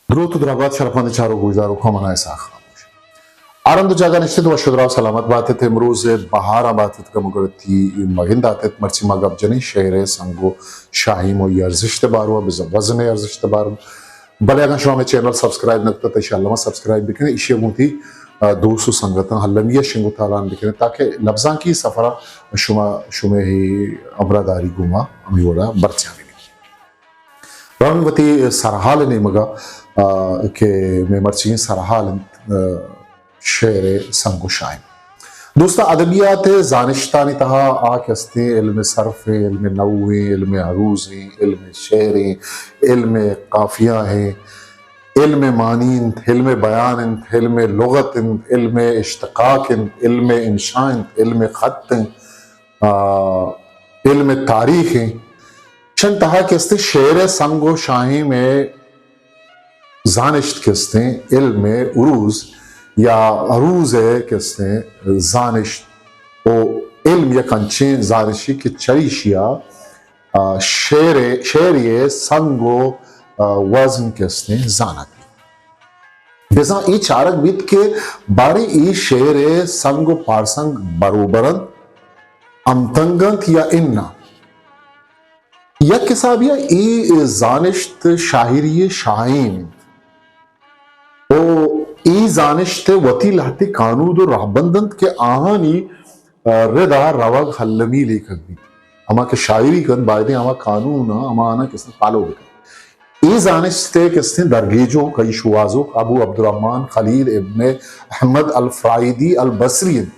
دروت و درابات شرپمند چاروک گوشداروکاں، من آں اسحاق خاموش۔ آ رند و جاگہ نشتت، وش و دراہ سلامت باتت۔ امروز بہاراں باتت، گم و گڑتی مگند آتت۔ مرچی ما گپ جنیں شعر سنگ و شاہیم و ای ارزشت باروا، بزاں وزن ارزشت باروا۔ بلے اگاں شما ہمے چینل سبسکرائب نہ کتت، انشاءاللہ ما سبسکرائب بکنیں۔ ایشی گوں وتی، آ، دوست و سنگتاں المی شنگ و تالان بکنیں، تاکہ لبزانکی سفر شما، شمے ہمراہ داری گوما ہمے وڑا برجاہ ببیت۔ رند وتی سرحال نیمگا، آ، کہ مئے مرچیگیں سرحال انت، آ، شعر سنگ و شاہیم۔ دوستاں، ادبیات زانشتانی تہا آ کہ استیں علم صرف، علم نحو، علم عروض، علم شعر، علم قافیہ، علم معنی انت، علم بیان انت، علم لغت انت، علم اشتقاق انت، علم انشاء انت، علم خط انت، آ، علم تاریخ انت۔ چن تہا کہ استیں شعر سنگ و شاہیم زانشت کہ استیں علم عروض یا عروض کہ استیں زانشت و علم یک انچیں زانشی کہ چریشیا، آ، شعر، شعری سنگ و، آ، وزن کہ استیں زانگ بیت۔ بزاں ای چارگ بیت کہ باریں ای شعر سنگ و پارسنگ بروبر انت، ہمتنگ انت یا اناں۔ یک حسابیا ای زانشت شاعری شاہیم انت و ای زانشت وتی لہتے کانود و رہبند انت کہ آہانی، آ، ردا روگ المی لیکگ بیت۔ ہما کہ شاعری کنت، بایدیں ہما قانون، ہما آناں کہ استیں فالو بکنت۔ اے زانشت ء کہ استیں درگیجوک، اے شوہازوک ابو عبدالرحمن خلیل ابن احمد الفرائیدی البصری انت۔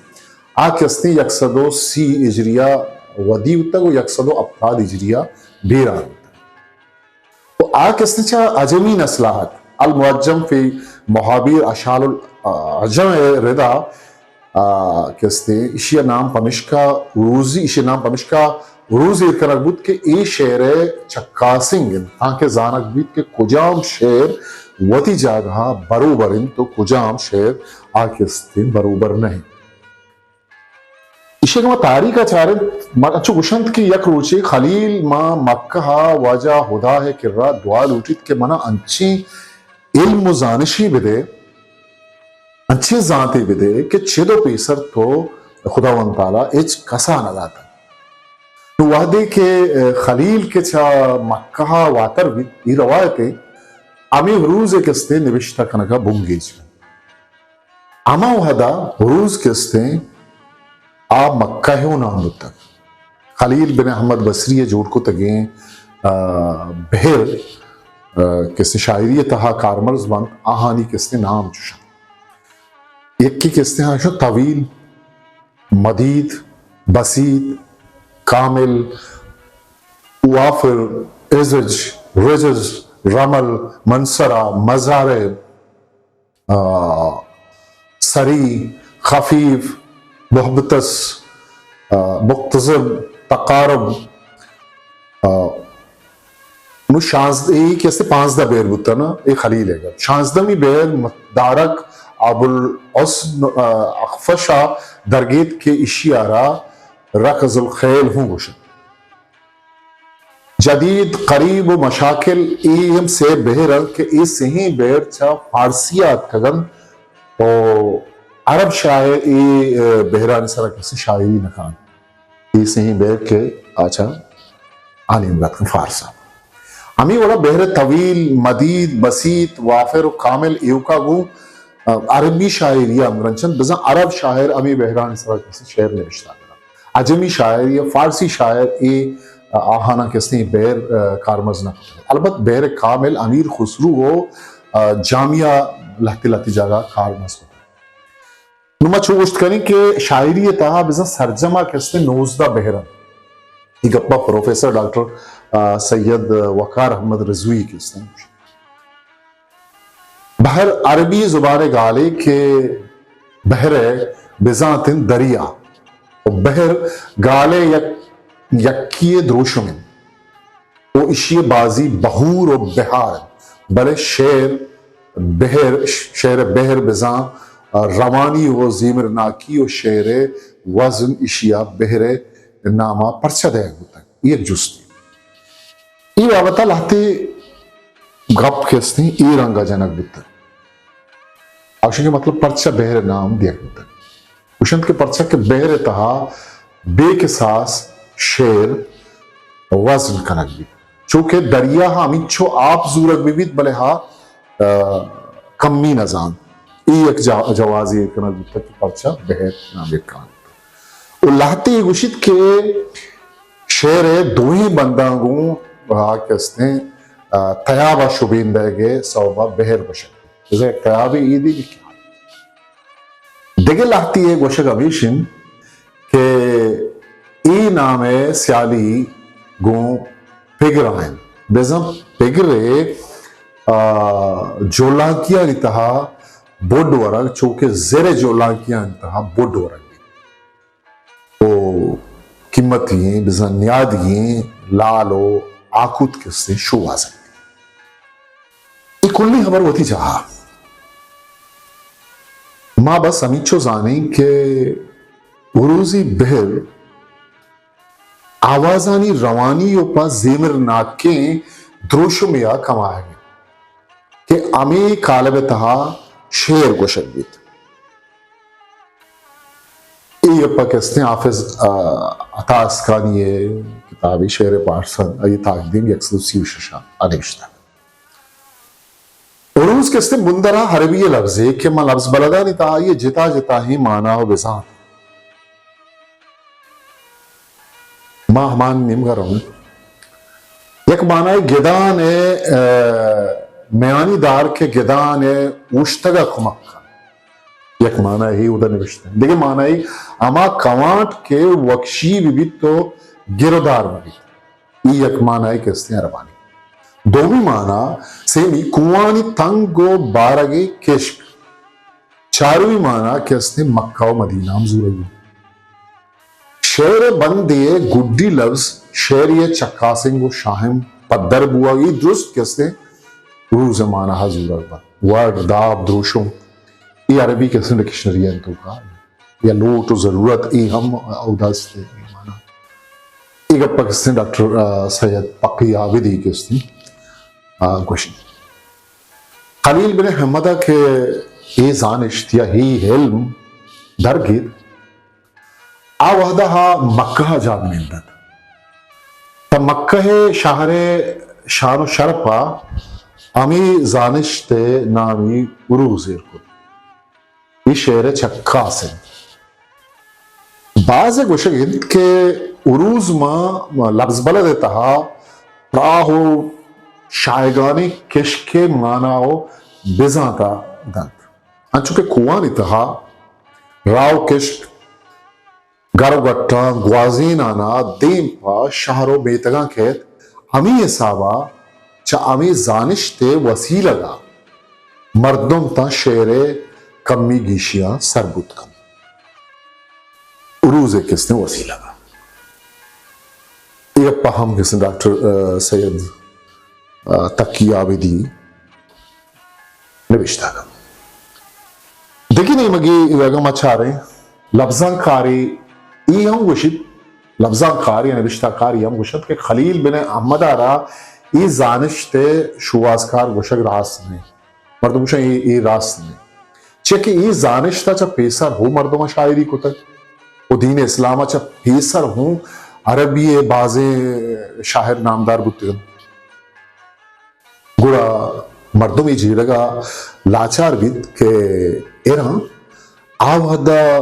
آ کہ استیں یک سد و سی ہجریہ ودی بوتگ و یک سد و ہپتاد ہجریہ بیران بوتگ۔ و آ کہ استیں چہ عجمی نسل ء ات، المعجم فی محابیر اشحال العجم ء ردا، آ، کہ استیں، ایشی ء نام پمشکا عروضی، ایشی ء نام پمشکا عروض ایر کنگ بوت کہ اے شعر ء چکاسنگ انت، تانکہ زانگ بیت کہ کجام شعر وتی جاگہ ء بروبر انت و کجام شعر آ کہ استیں بروبر نہ انت۔ ایشی ء کہ ما تاریخ ء چاریں، ما انچو گوشنت کہ یک روچے خلیل ماں مکہ ء واجہ ہدا ء کرا دعا لوٹیت کہ منا انچیں علم و زانشی بدے، انچیں زانتے بدے کہ چد و پیسر تو خداوند تعالی ہچ کسا نہ داتگ۔ نوں وہدے کہ خلیل کہ چہ مکہ ء واتر بیت، ای روایتے ہمے عروض ء کہ استیں نبشتہ کنگ ء بنگیج انت۔ ہما وہدا عروض کہ استیں آ مکہ ء نام بوتگ۔ خلیل بن احمد بصری ء جوڑ کتگیں، آ، بحر، آ، کہ استیں شاعری ء تہا کارمرز بنت، آہانی کہ استیں نام چوش انت۔ یکے کہ استیں آ شو طویل، مدید، بسیط، کامل، وافر، عزج، رجز، رمل، منصرہ، مزارع، آ، سری، خفیف، محبتس، آ، مقتضب، تقارب، آ، نو شانزدہ، اے کہ استے پانزدہ بیر بوتا نا، اے خلیل ہے گا۔ شانزدہمی بیر متدارک ابوالحسن، آ، اخفشا درگیت کہ اشی آرا رکض الخیل ہوں گوشن۔ جدید، قریب و مشاکل، اے ہم سے بہر انت کہ اے سہیں بہر چہ فارسی ء اتکگ انت و عرب شاعر اے، ء، بہرانی سرا کسی شاعری نہ کنت۔ اے سہیں بہر کہ آ چہ آنی مراد کن فارس ء۔ ہمے وڑا بہر طویل، مدید، بسیط، وافر و کامل ایوکا گوں، ء، عربی شاعری ء ہمگرنچ انت، بزاں عرب شاعر ہمے بہرانی سرا کسی شعر نوشتہ کنت۔ عجمی شاعر یا فارسی شاعر اے آہاناں کسیں بہر، آ، کارمرز نہ کتگ۔ البت بہر کامل امیر خسرو و، آ، جامعہ لہتے لہتے جاگہ کارمرز کتگ۔ نوں ما چو گوشت کنیں کہ شاعری ء تہا بزاں سرجم ء کسیں نوزدہ بہر انت۔ اے گپا پروفیسر ڈاکٹر، آ، سید وقار احمد رضوی کسیں۔ بحر عربی زبان ء گالے کہ بحر ء بزانت انت دریا و بحر گال ء یک، یکی ء دروشم انت و اشی ء بازی بحور و بحار انت، بلے شعر بحر، شعر بحر بزاں روانی و زیمرناکی و شعر ء وزن اشی ء بحر ء نام ء پرچہ دئیگ بوتگ؟ یک جستے۔ اے بابت ء لہتے گپ کہ استیں اے رنگ ءَ جنگ بوتگ۔ اوشن کہ مطلب پرچا بحر نام دیگ بوتگ؟ گوشنت کہ پرچا کہ بحر ءِ تہا بے کساس شعر وزن کنگ بیت۔ چونکہ دریا ہمینچو آپ زورگ بہ بیت، بلے ہا، آ، کمی نہ زانت۔ اے یک جا-، جوازے کنگ بوتگ کہ پرچا بحر نام یک کنگ بوتگ۔ و لہتے گوشیت کہ شعر ءِ دوئیں بنداں گوں ہا کہ استیں، آ، تیاب ءَ شبین دئیگ ءِ سوب ءَ بحر گوشگ۔ بزاں یک تیابے اے دیگہ کیا؟ دگہ لہتے ءِ گوشگ ہمیش انت کہ اے نام ءِ سیالی گوں پگر ءَ انت۔ بزاں پگر ءِ، آ، جولانکیانی تہا بڈ ورگ، چو کہ زر ءِ جولانکیانی تہا بڈ ورگ بیت۔ او قیمتی ایں، بزاں نیادی ایں، لال و آکوت کہ استیں شوہاز انت۔ اے کلیں ہبر وتی جاہ ءَ۔ ما بس ہمینچو زانیں کہ عروضی بحر آوازانی روانی و پہ زیمرناکیں دروشمے ءَ کمائگ انت کہ ہمے کالب ءِ تہا شعر گوشگ بیت۔ اے گپ ءَ کہ استیں حافظ، آ، عطا اسکانی ءِ کتابے شعر پارسان، آئی ءِ تاکدیم یک سد و سی و شش ءَ نبشتہ۔ عروض کہ استیں بندر ءَ عربی ءِ لبزے کہ ما لبز بلدانی تہا آئی ءِ جتا جتائیں مانا و بزانت۔ ما ہمان نیمگ ءَ رون۔ یک مانائے گدان ءِ، آ، میانی دار کہ گدان ءِ اوشتگ ءَ کمک کنت۔ یک مانائے اے اودا نبشتہ۔ دگہ مانائے ہما کوانٹ کہ وکشی بہ بیت و گرودار بہ بیت۔ اے یک مانائے کہ استیں عربانی۔ دومی مانا، سیمی کوہانی تنگ و بارگیں کشک۔ چارمی مانا کہ استیں مکہ و مدینہ ہم زورگی۔ شعر ءِ بندے ءِ گڈی لبز شعری ءِ چکاسنگ و شاہم پدر بوگ، اے درست کہ استیں عروض ءِ مانا ءَ زورگ بنت۔ وڑ، داب، دروشم، اے عربی کہ استیں ڈکشنری ءِ توکا یا لوٹ و ضرورت، اے ہم اودا استیں اے مانا۔ اے گپ ءَ کہ استیں ڈاکٹر، آ، سید پقی عابدی کہ استیں، آ، گوشی۔ خلیل بن احمد ءَ کہ اے زانشت یا اے علم درگیت، آ وہدہ آ مکہ ءَ جاہ بنند ات۔ تہ مکہ ءِ شہر ءِ شان و شرپ ءَ ہمے زانشت ءِ نامی عروض ایر کت۔ اے شعر ءِ چکاس انت۔ باز ءِ گوشگ انت کہ عروض ماں لبز بلد ءِ تہا پراہ و شاہگانیں کشک ءِ مانا و بزانت ءَ دنت۔ انچو کہ کوہانی تہا راہ و کشک، گر و گٹاں، گوازیناناں دیم پہ شہر و میتگاں کیت، ہمے حساب ءَ چہ ہمے زانشت ءِ وسیلگ ءَ مردم تاں شعر ءِ کمی گیشیاں سر بوت کنت۔ عروض ءِ کستیں وسیلگ ءَ۔ اے گپ ءَ ہم کستیں ڈاکٹر، آ، سید، آ، تقی عابدی نبشتہ کنت۔ دگہ نیمگے اگاں ما چاریں، لبزانکارے اے ہم گوشیت، لبزانکار یا نبشتہ کار اے ہم گوشنت کہ خلیل بن احمد ءَ را اے زانشت ءِ شوہازکار گوشگ راست نہ انت۔ مردم گوشاں اے، اے راست نہ انت۔ چیا کہ اے زانشت ءَ چہ پیسر ہوں مردماں شاعری کتگ و دین اسلام ءَ چہ پیسر ہوں عربی ءِ بازیں شاعر نامدار بوتگ انت۔ گڑا مردم اے جیڑگ ءَ لاچار بیت کہ ایراں آ وہد ءَ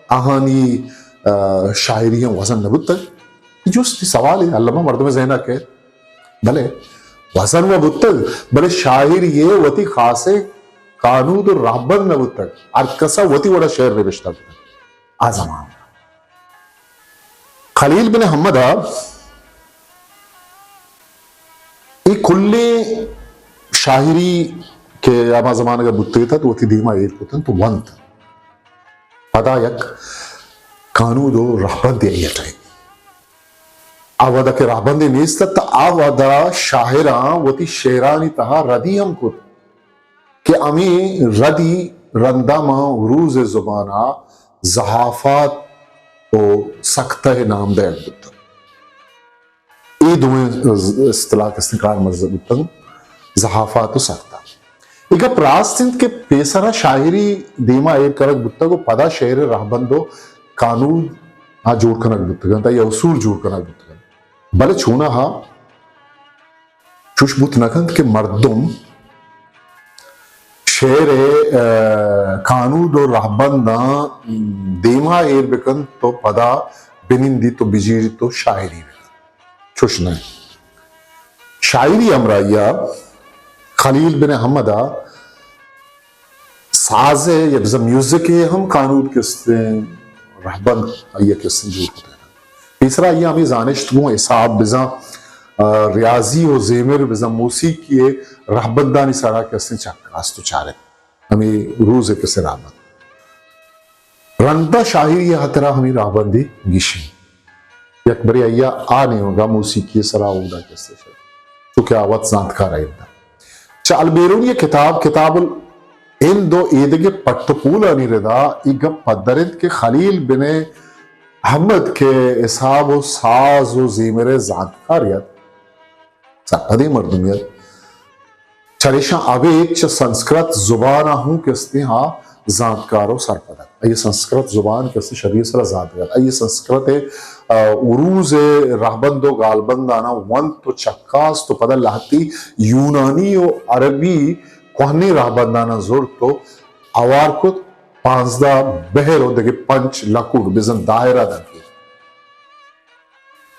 آہانی، آ، شاعری ءَ وزن نہ بوتگ۔ اے جست سوالے الما مردم ءِ ذہن ءَ کئیت۔ بلے وزن و بوتگ، بلے شاعری ءِ وتی خاصیں کانود و رہبند نہ بوتگ۔ ہر کس ءَ وتی وڑ ءَ شعر نبشتہ بوتگ۔ آ زمان خلیل بن احمد ءَ اے کلیں شاعری کہ ہما زمانگ ءَ بوتگ ات، وتی دیما ایر کتنت و ونت۔ پدا یک کانود و رہبندے آئی ءَ ٹہینت۔ آ وہدا کہ رہبندے نیست ات، آ وہدا شاعراں وتی شعرانی تہا ردی ہم کت کہ ہمے ردی رندا ماں عروض ءِ زبان ءَ زحافات و سکتہ ءِ نام دئیگ بوتگ۔ اے دوئیں اصطلاح کستیں کارمرز بوتگ۔ زحافات و سرتاپ۔ اے گپ راست انت کہ پیسرا شاعری دیما ایر کنگ بوتگ و پدا شعر رہبند و کانود آ جوڑ کنگ بوتگ انت، آئی اصول جوڑ کنگ بوتگ انت۔ بلے چوناہا چوش بوت نہ کنت کہ مردم شعر ء، ء، کانود و رہبنداں دیما ایر بکنت تو پدا بنندیت و بجیڑیت و شاعری بکنت۔ چوش نہ۔ شاعری ہمراہیا خلیل بن احمد ء ساز ء یا بزاں میوزک ء ہم کانود کستیں رہبند آئی ء کستیں جوڑ کتگ۔ پیسرا آئی ء ہمے زانشت گوں حساب بزاں، آ، ریاضی و زیمر بزاں موسیقی ء رہبندانی سرا کستیں چکاست و چارت۔ ہمے روز ء کستیں رہبند۔ رندا شاعری ء ہاترا ہمے رہبندی گیشیں۔ یک برے آئی ء آ نیمگا موسیقی ء سرا اودا کستیں شعر۔ چونکہ آ وت زانتکار ء ادا۔ چہ البیرونی ء کتاب، کتاب الہند و ایدگہ پٹ و پولانی ردا اے گپ پدر انت کہ خلیل بن احمد کہ حساب و ساز و زیمر ء زانتکار یت، سرپدیں مردم یت، چریشاں ابید چہ سنسکرت زبان ء ہوں کستیں ہا زانتکار و سرپد ات۔ آئی ء سنسکرت زبان کستیں شری ء سرا زانتگ ات۔ آئی ء سنسکرت ء، آ، عروض ء رہبند و گالبنداناں ونت و چکاست و پدا لہتی یونانی و عربی کوہنیں رہبنداناں زرت و ہوار کت، پانزدہ بحر و دگہ پنچ لکوٹ بزن دائرہ درکیت۔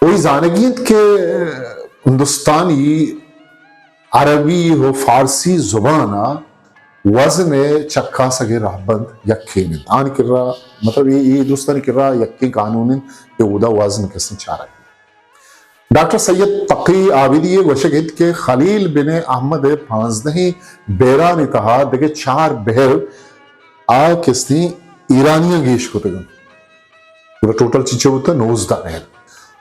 و اے زانگی انت کہ ہندوستانی، عربی و فارسی زبان ء وزن ء چکاسگ ء رہبند یکین انت۔ آنی کرا، مطلب، اے، اے دوستانی کرا یکین قانون انت کہ اودا وزن کسیں چارگ۔ ڈاکٹر سید تقی عابدی ء گوشگ انت کہ خلیل بن احمد ء پانزدہیں بحرانی تہا دگہ چار بحر آ کستیں ایرانیاں گیش کتگ انت۔ گڑا ٹوٹل چنچو بوتہ؟ نوزدہ بحر۔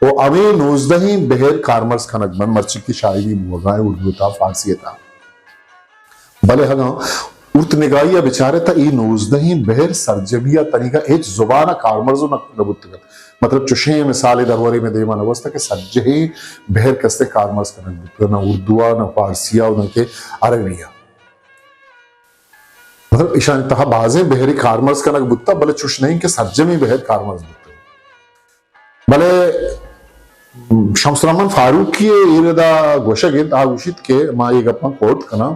و ہمے نوزدہیں بحر کارمرز کنگ بنت، مرچی کہ شاعری بوگا اردو تا، فارسی تا۔ بلے اگاں ارت نگاہی ء بچارے تہ اے نوزدہیں بحر سرجمی ء تنیگا ہچ زبان ء کارمرز نہ، نہ بوتگ انت۔ مطلب چشیں مثالے درورے میں دیما نہ گوستہ کہ سرجہیں بحر کستے کارمرز کنگ بوتگ، نہ اردو ء، نہ فارسی ء، نہ کہ عربی ء۔ مطلب، ایشانی تہا بازیں بحری کارمرز کنگ بوتگ، بلے چوش نہ انت کہ سرجمیں بحر کارمرز بوتگ۔ بلے شمس الرحمن فاروقی ء اے ردا گوشگ انت، آ گوشیت کہ ما اے گپاں کوٹ کناں،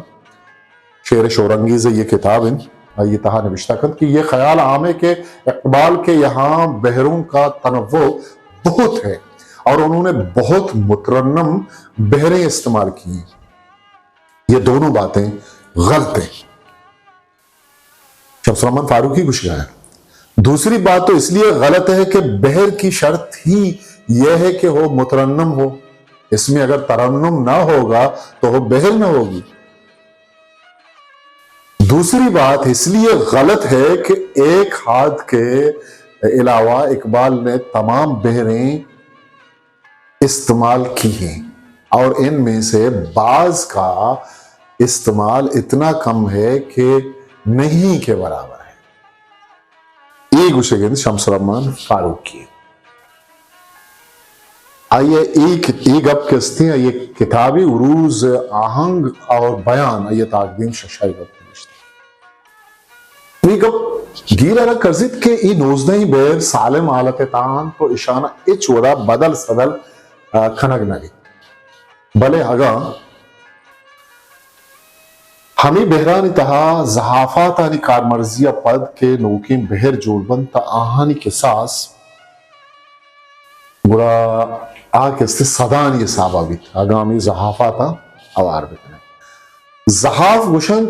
شعر شورانگیز ء یہ کتاب انت، آئی ء تہا نبشتہ کنت کہ یہ خیال عام ہے کہ اقبال کے یہاں بحروں کا تنوع بہت ہے اور انہوں نے بہت مترنم بحریں استعمال کی ہیں۔ یہ دونوں باتیں غلط ہیں۔ شمس الرحمن فاروقی گوشگا ہے۔ دوسری بات تو اس لیے غلط ہے کہ بحر کی شرط ہی یہ ہے کہ وہ مترنم ہو۔ اس میں اگر ترنم نہ ہوگا تو وہ بحر نہ ہوگی۔ دوسری بات اس لیے غلط ہے کہ ایک ہاتھ کے علاوہ اقبال نے تمام بحریں استعمال کی ہیں اور ان میں سے بعض کا استعمال اتنا کم ہے کہ نہیں کے برابر ہے۔ اے گوشگ انت شمس الرحمن فاروقی۔ آئی ء اے کت-، اے گپ کہ استیں، آئی ء کتابی عروض، آہنگ اور بیان، آئی ء تاکدیم ششائی گپ نوشتہ۔ اے گپ گیر ء کرزیت کہ اے نوزدہیں بحر سالم حالت ء تہا انت تو اشان ء ہچ وڑا بدل سدل، آ، کنگ نہ بیت۔ بلے اگاں ہمے بحرانی تہا زحافاتانی کارمرزی ء پد کہ نوکیں بحر جوڑ بنت تہ آہانی کساس گڑا آ کستے سدانی حسابا بیت، اگاں ہمے زحافاتاں ہوار بکنیں۔ زحاف گوشنت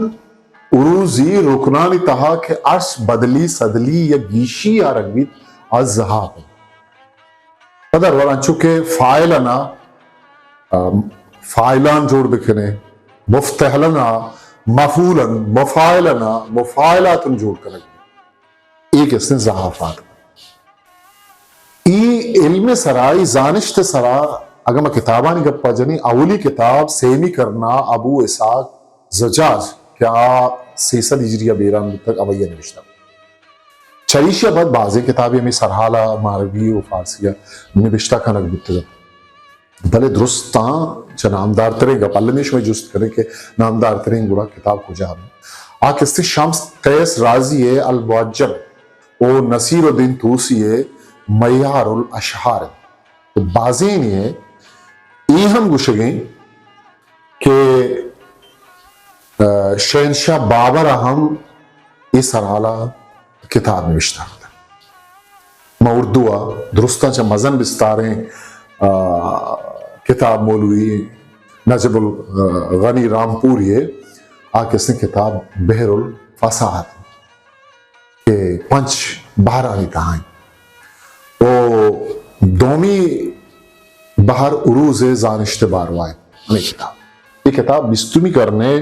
عروضی رکنانی تہا کہ عرش بدلی سدلی یا گیشی آرگ بیت، آ زحاف انت۔ پدا درور انچو کہ فاعل انا، آ، فاعلان جوڑ بکنے، مفتعلنا، مفعولن، مفاعلنا، مفاعلاتن جوڑ کنگ بیت۔ اے کستے زحافات۔ ای علم سرا، ای زانشت سرا، اگہ ما کتابانی گپا جنیں، اولی کتاب سیمی کرنا ابو اسحاق زجاج کہ آ سیصد ہجری ء بیران بوتگ، اوئی ء نوشتہ۔ چریشی ء بعد بازیں کتابے ہمے سرحال ء عربی و فارسی ء نبشتہ کنگ بوتگ۔ بلے درستاں چہ نامدارتریں گپ، المی شما جست کرے کہ نامدارتریں گڑا کتاب کجام انت؟ آ کستے شمس قیس رازی ءِ المعجم و نصیر الدین طوسی ءِ معیار الاشعار انت۔ و بازینے ءَ اے ہم گوشگیں کہ، آ، شہنشاہ بابر ءَ ہم اے سرحال ءَ کتاب نوشتہ کتگ۔ ما اردو ءَ درستاں چہ مزن بستاریں، آ، کتاب مولوی نجیب الغنی رامپوری ءِ آ کسیں کتاب بحر الفصاحت کہ پنچ بحرانی تہا انت۔ و دومی بحر عروض زانشت باروا انت۔ ہمے کتاب، اے کتاب بیستمی کرن ءِ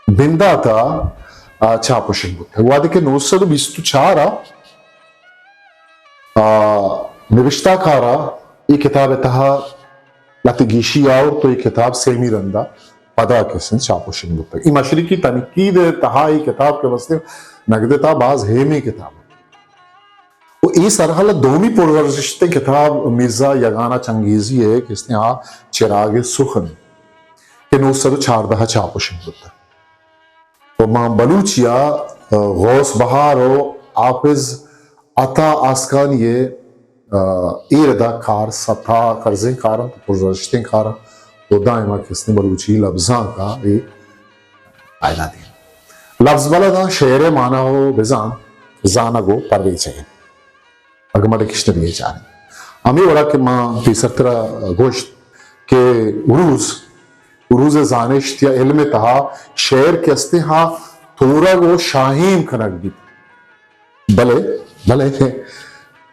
بندات ءَ، آ، چاپ و شنگ بوتگ۔ وہدے کہ نو سد و بیست و چار ءَ، آ، نبشتہ کار ءَ اے کتاب ءِ تہا لہتے گیشی آورت و اے کتاب سیمی رند ءَ پدا کسیں چاپ و شنگ بوتگ۔ اے مشرقی تنقید ءِ تہا اے کتاب کہ بستے نگد ءِ تہا باز ہیمیں کتاب انت۔ و اے سرحال ءِ دومی پرارزشتیں کتاب میرزا یگانہ چنگیزی ءِ کستے آ چراغ سخن کہ نو سد و چاردہ ءَ چاپ و شنگ بوتگ۔ و ما بلوچی ءَ، آ، غوث بہار و حافظ عطا آسکانی ءِ، آ، اے ردا کار ستا کرزیں کار انت، پرارزشتیں کار انت و دائما کستے بلوچی لبزانک ءَ اے فائدہ دیں۔ لبز بلداں شعر ءِ مانا و بزان زانگ و پرویچگ انت۔ اگہ ما ڈکشنری ءَ چاریں، ہمے وڑا کہ ما پیسرترا گوشت کہ عروض، عروض زانشت یا علم ءِ تہا شعر کہ استیں ہا تورگ و شاہیم کنگ بیت۔ بلے، بلے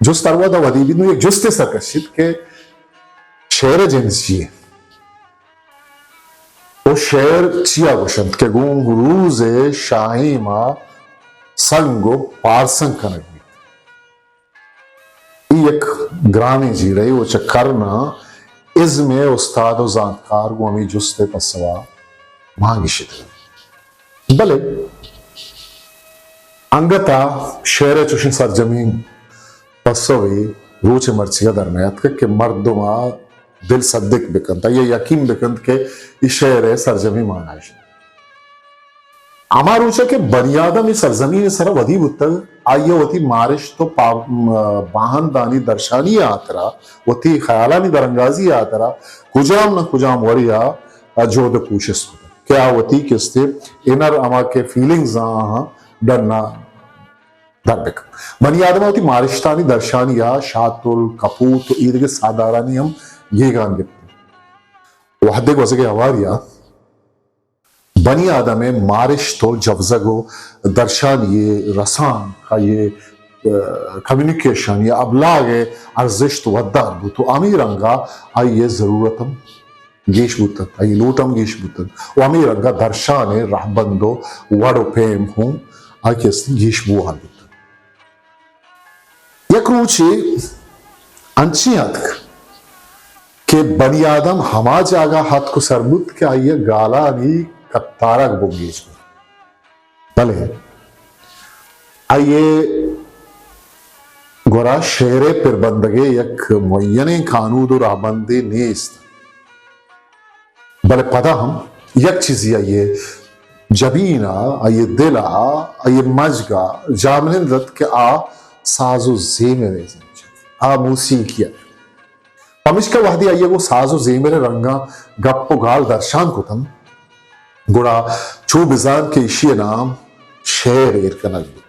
جست ہر وہدا ودی بیت، نوں یک جستے سر کشیت کہ شعر ءِ جنس چی انت؟ و شعر چیا گوشنت کہ گوں عروض ءِ شاہیم ءَ سنگ و پارسنگ کنگ بیت؟ اے یک گرانیں جیڑہے و چہ کرن ءَ ازم ءِ استاد و زانتکار گوں ہمے جست ءِ پسو ءَ مان گیشتگ۔ بلے انگت ءَ شعر ءِ چوشیں سرجمیں پسوے روچ ءِ مرچی ءَ در نیاتکگ کہ مردم ءَ دل صدق بکنت، آئی ءَ یقین بکنت کہ اے شعر ءِ سرجمیں مانا اش انت۔ ہما روچ ءَ کہ بنی آدم اے سرزمین ءِ سرا ودی بوتگ، آئی ءَ وتی مارشت و پا-، م-، باہندانی درشانی ءِ ہاترا، وتی خیالانی درانگازی ءِ ہاترا کجام نہ کجام وڑے ءَ جہد ءُ کوشست کتگ کہ آ وتی کستے انر ہما کہ فیلنگز آں، آہاں ڈن ءَ در بکنت۔ بنی آدم ءَ وتی مارشتانی درشانی ءَ شاتل، کپوت و ایدگہ ساہدارانی ہم گیگان گپت۔ وہدے گوزگ ءِ ہواری ءَ بنی آدم ءِ مارشت و جوزگ و درشانی ءِ رسانک، آئی ءِ، آ، کمیونیکیشن یا ابلاغ ءِ ارزشت ودار بوت و ہمے رنگ ءَ آئی ءِ ضرورت ہم گیش بوتگ، آئی ءِ لوٹ ہم گیش بوتگ و ہمے رنگ ءَ درشان ءِ رہبند و وڑ و پیم ہم آئی ءَ گیش بوہان بوتگ۔ یک روچے انچیں اتک کہ بنی آدم ہما جاگہ اتک و سر بوت کہ آئی ءِ گالانی کتارگ بنگیج بوت۔ بلے آئی ءِ گورا شعر ءِ پربندگ ءِ یک معینیں کانود و رہبندے نیست۔ بلے پدا ہم یک چیزے آئی ءِ جبین ءَ، آئی ءِ دل ءَ، آئی ءِ مجگ ءَ جاہ منند ات کہ آ ساز و زیمر ءِ زنچ ات، آ موسیقی ات۔ پمشکا وہدے آئی ءَ گوں ساز و زیمر ءِ رنگاں گپ و گال درشان کتنت، گڑا چو بزان کہ ایشی ءِ نام شعر ایر کنگ بیت۔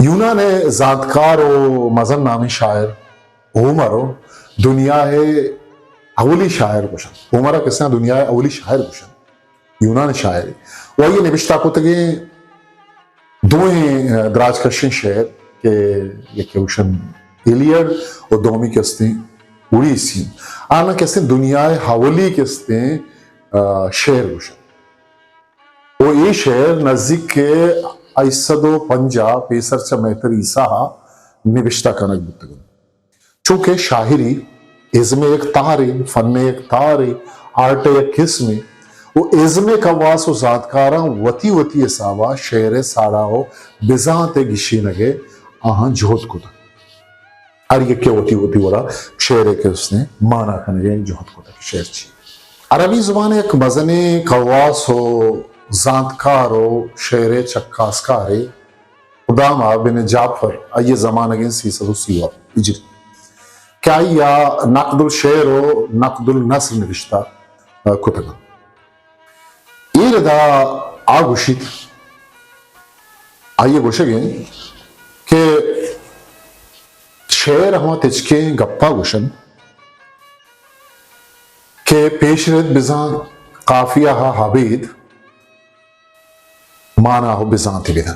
یونان ءِ زانتکار و مزن نامیں شاعر ہومر ءَ دنیا ءِ اولی شاعر گوشنت۔ ہومر ءَ کسے ءَ دنیا ءِ اولی شاعر گوشنت۔ یونان ءِ شاعرے۔ و آئی ءَ نبشتہ کتگیں دوئیں، آ، دراجکشیں شعر کہ یکے گوشنت ایلیڈ و دومی کستیں اوڈیسی۔ آناں کستیں دنیا ءِ اولی کستیں، آ، شعر گوشنت۔ و اے شعر نزیک ءَ ہشت سد و پنجاہ پیسر چہ مہتر عیسی ءَ نبشتہ کنگ بوتگ انت۔ چونکہ شاعری ازم ءِ یک تہرے، فن ءِ یک تہرے، آرٹ ءِ یک قسمے، و ازم ءِ کواس و زانتکاراں وتی وتی حساب ءَ شعر ءِ ساڑا و بزانت ءِ گیشینگ ءِ آہاں جہد کتگ۔ ہر یکے وتی وتی وڑا شعر ءِ کہ است ایں مانا کنگ ءِ جہد کتگ کہ شعر چی۔ عربی زبان ءِ یک مزنیں کواس و زانتکار و شعر ءِ چکاسکارے خدامہ بن جعفر، آئی ءِ زمانگ ایں سیصد و سی ہجری، کہ آئی ءَ نقد الشعر و نقد النثر نبشتہ کتگ انت۔ اے ردا آ گوشیت، آئی ءِ گوشگ انت کہ شعر ہما تچکیں گپا گوشنت کہ پیش رد بزاں قافیہ ءَ ابید مانا و بزانتی بدن۔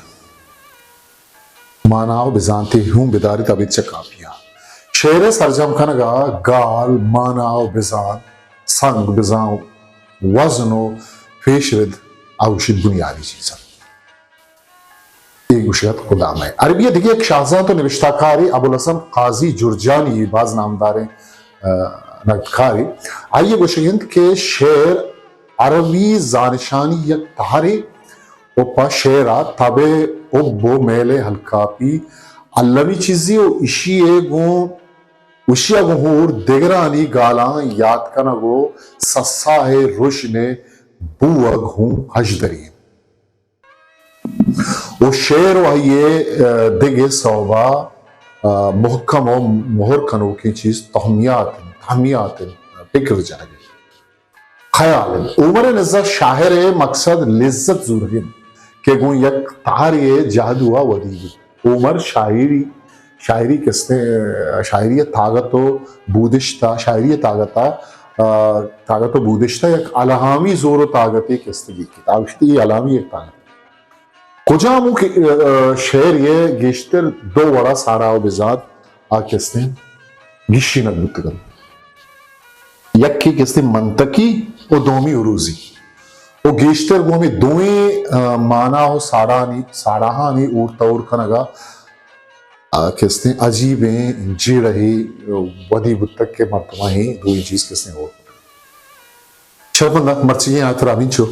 مانا و بزانتی ہوں بداریت ابید چہ قافیہ۔ شعر ءِ سرجم کنگ ءَ گال، مانا و بزانت، سنگ بزاں، وزن و پیش رد آ گوشیت بنیادی چیز انت۔ اے گوشگ ات خدامہ ءِ۔ عربی ءِ دگہ یک شاہزانت و نبشتہ کارے ابوالحسن قاضی جرجانی، باز نامداریں، آ، نگدکارے۔ آئی ءِ گوشگ انت کہ شعر عربی زانشانی یک تہرے و پہ شعر ءَ تب ءِ حب و میل ءِ ہلکاپی المی چیزے و ایشی ءَ گوں، ایشی ءَ گوں ہور دگرانی گالاں یات کنگ و سسا ءِ رژن ءِ بوگ ہوں ہژدری انت۔ و شعر و آئی ءِ، آ، دگہ سوبا، آ، محکم و مہر کنوکیں چیز تہمیات انت، تہمیات انت، فکر جنگ انت، خیال انت۔ عمر ءِ نزا شاعر ءِ مقصد لذت زورگ انت کہ گوں یک تہرے ءِ جہد ءَ ودی بیت۔ عمر شاعری، شاعری کستے، شاعری ءِ طاقت و بودشت ءَ، شاعری ءِ طاقت ءَ، آ، طاقت و بودشت ءَ یک الہامی زور و طاقتے کستگی کیت۔ آ گوشتی اے الہامی یک طاقت۔ کجام اوں کہ، آ، شعر ءَ گیشتر دو وڑا ساڑا و بزانت آ کستیں گیشینگ بوتگ انت۔ یکے کستیں منطقی و دومی عروضی۔ و گیشتر گوں ہمے دوئیں، آ، مانا و ساڑانی، ساڑاہانی اور تور کنگ ءَ، آ، کستیں عجیبیں جیڑہے ودی بوتگ کہ مردماں اے دوئیں چیز کستیں اور شرپندہ مرچیگیں ہاترا ہمینچو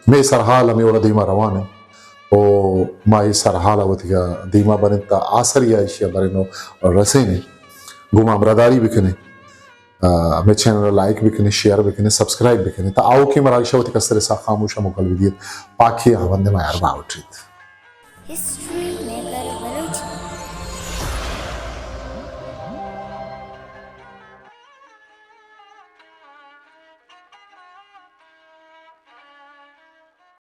مئے سرحال ہمے وڑا دیما روان انت و ما اے سرحال ءَ وتیگا دیما بریں تا آسری ءَ ایشی ءَ بریں و رسینیں۔ گوں ما ہمراہداری بکنیں۔ آ، مئے چینل ءَ لائک بکنیں، شیئر بکنیں، سبسکرائب بکنیں تا آؤکیں مراگش ءَ وتی کستر ءِ ساہ خاموش ءَ مکل بدیت۔ پاکی ہاوند ءِ میار باوٹریت۔ ہسٹری میکر بلوچی۔